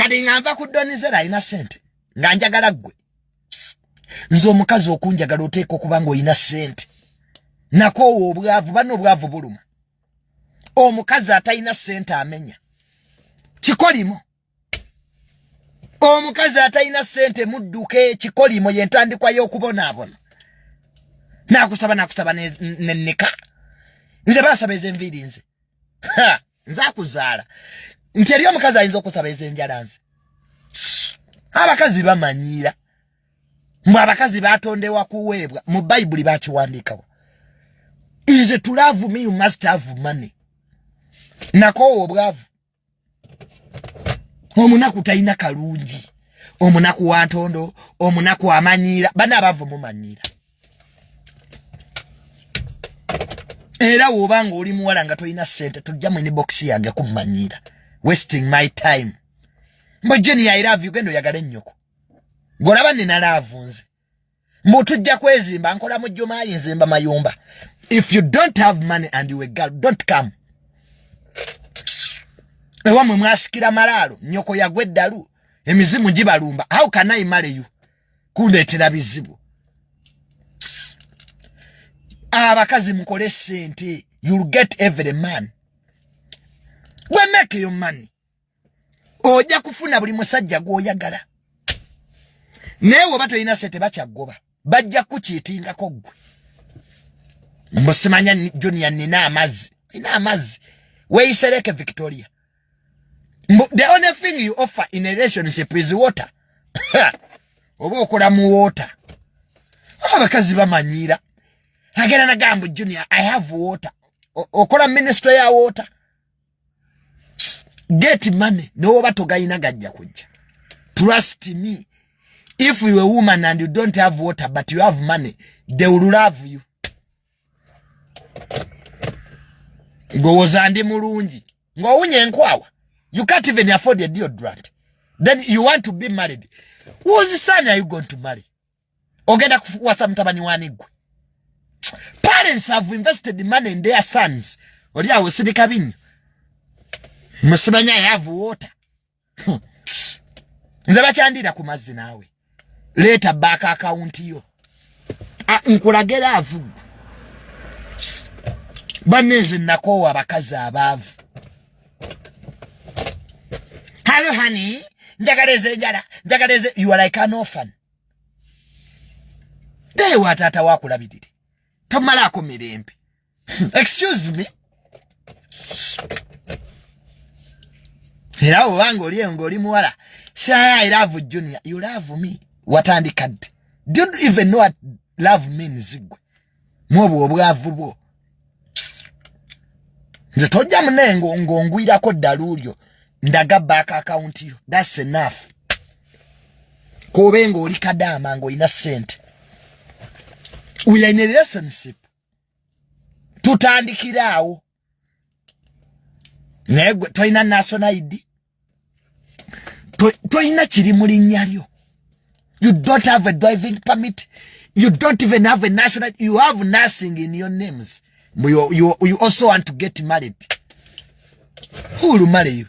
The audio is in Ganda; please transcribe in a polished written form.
Kati nga nva ku Donizera alina sente, nga njagala ggwe. Nze omukazi okunjagala oteeka okuba ng'olina sente. Nakoowa obwavu, banno obwavu buluma. Omukazi atalina sente amenya kikolimo. Omukazi atalina sente mudduke, kikolimo yentandikwa y'okubonaabona. Nakusaba nakusaba nennika nze basaba ezenviiri nze nze akuzaala nti eri omukazi ayinza okusaba ezenjala nze. Abakazi bamanyiira mbu abakazi batondewa kuweebwa. Mu Bayibuli bakiwandiikawa? Is to love me you must have money. Nakoowa obwavu. Omunaku talina kalungi, omunaku wa ntondo, omunaku amanyiira. Bana abavu mumanyiira. Era woba nga oli muwala nga tolina sente, tujja mu inbox yange kummanyiira, wasting my time. Mbu Jenny, I love you. Genda oyagale ennyoko. Golaba nina love nze? Mbu tujja kwezimba, nkola mu Jumayi, nzimba mayumba. If you don't have money and you a girl, don't come. Ewamwe mwasikira malaalo, nnyoko yagwa eddalu, emizimu gibalumba. How can I marry you? Kundeetera bizibu. Abakazi mukole sente, you'll get every man. We make your money, ojja kufuna buli musajja gw'oyagala. Naye woba tolina sente, bakyaggoba, bajja kukiitingako ggwe. Mbusimanya Junior nina amazzi, nina amazzi. Weeyisereke Victoria. The only thing you offer in a relationship is water. Oba okola mu water. Abakazi bamanyiira. Agenda nagamba, "Junior, I have water." Okola ministry ya water? Get money. Nowoba togayina, gajja kujja. Trust me, if you a woman and you don't have water but you have money, they will love you. Gwowoza ndi mulungi ng'owunya enkwawa, you can't even afford a deodorant, then you want to be married. Whose son are you going to marry? Ogenda kuwasa mutabani wani gwe? Parents have invested money in their sons. Oli awo sirika binyo musimanya, "I have water." Nze bakyandira ku mazzi. Naawe leeta bank account yo nkulagera avu. Banne, nze nakoowa abakazi abaavu. "Hello honey, njagala ezenjala, njagala eze." You are like an orphan. Deewa taata wakulabirire, tomalaako mirembe. Excuse me. Era obanga oli eyo ng'oli muwala, say, "I love Junior." You love me? Watandika ddi? Do you even know what love means? Gwe mwobwo obwavu bwo, nze tojja munaye ng'ongwirako ddalu lyo. Ndaga bank account yo, that's enough. Kobe ng'oli kadaama ng'olina ssente, we are in a relationship, tutandikira awo. Naye gwe tolina national ID, tolina kiri mu linnya lyo. You don't have a driving permit, you don't even have a national, you have nothing in your names. You also want to get married. Who will marry you?